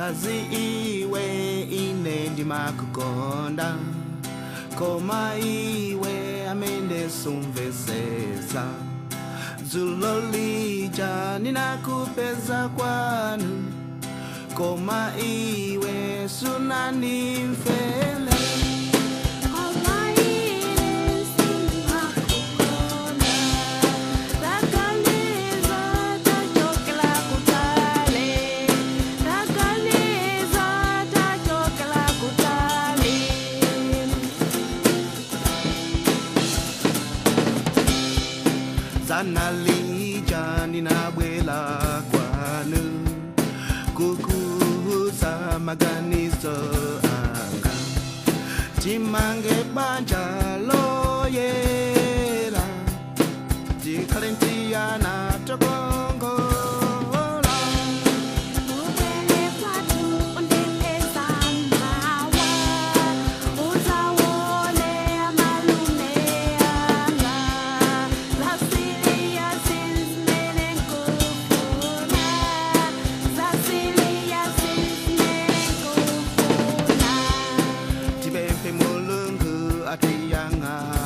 Mkazi iwe, ine ndimakukonda, koma iwe amene sumvesesa. Dzulo lija ninakupeza kwanu, koma iwe sunandimvere. Koma ine sindimakukonda, taganiza tachokela kutali, taganiza tachokela kutali. Dzana lija ndinabwela kwanu kukuuza maganizo anga, timange banja loyera, tikhale ndi ana tokongola. Ubwele kwathu undipeza mawa, uzawone amalume anga, zasiliya zimene nkufuna, zasiliya zimene nkufuna. Tipemphe Mulungu atiyang'anire.